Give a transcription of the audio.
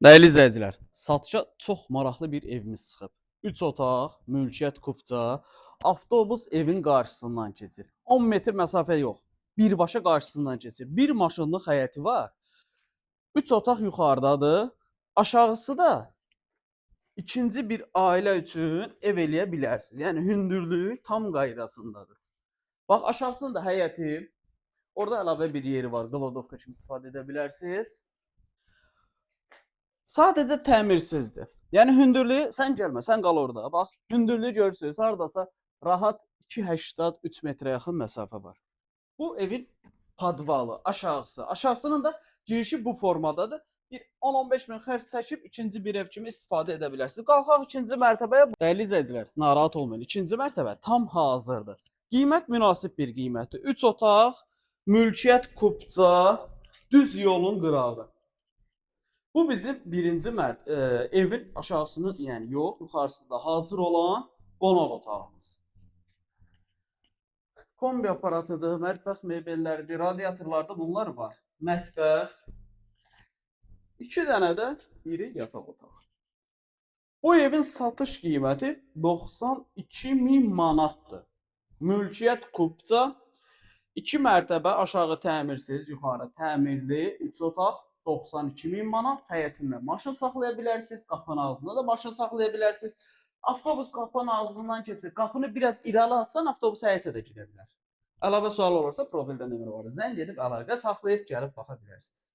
Dəyərli izləyicilər, satışa çox maraqlı bir evimiz çıxıb. 3 otaq, mülkiyyət kupça, avtobus evin qarşısından keçir. 10 metr məsafə yox, birbaşa qarşısından keçir. Bir maşınlıq həyəti var. 3 otaq yuxarıdadır. Aşağısı da ikinci bir ailə üçün ev eləyə bilərsiniz. Yəni hündürlüyü tam qaydasındadır. Bax aşağısının da həyəti, orada əlavə bir yeri var. Qladovka kimi istifadə edə bilərsiniz. Sadəcə təmirsizdir. Yəni hündürlüyü sən gəlmə, sən qal orada. Bax, hündürlüyü görürsüz, hardasa rahat 2.83 metrə yaxın məsafə var. Bu evin podvalı, aşağısı. Aşağısının da girişi bu formadadır. Bir 10-15 min xərc çəkib ikinci bir ev kimi istifadə edə bilərsiniz. Qalxaq ikinci mərtəbəyə. Dəyərli izləyicilər, narahat olmayın. İkinci mərtəbə tam hazırdır. Qiymət münasib bir qiymətdir. 3 otaq, mülkiyyət kupça, düz yolun qırağı. Bu bizim birinci evin aşağısının, yəni yox, yuxarısında hazır olan qonaq otağımız. Kombi aparatıdır, mətbəx mebelləridir, radiatorlarda bunlar var. Mətbəx, 2 dənə də iri yataq otağı. Bu evin satış qiyməti 92 min manatdır. Mülkiyyət kupça, 2 mərtəbə aşağı təmirsiz, yuxarı təmirli, 3 otaq, 92 min manat. Həyətində maşın saxlaya bilərsiniz, qapının ağzında da maşın saxlaya bilərsiniz. Avtobus qapının ağzından keçir. Qapını biraz irəli atsan avtobus həyətə də girə bilər. Əlavə sual olursa profildə nömrə var. Zəng edib əlaqə saxlayıb gəlib baxa bilərsiniz.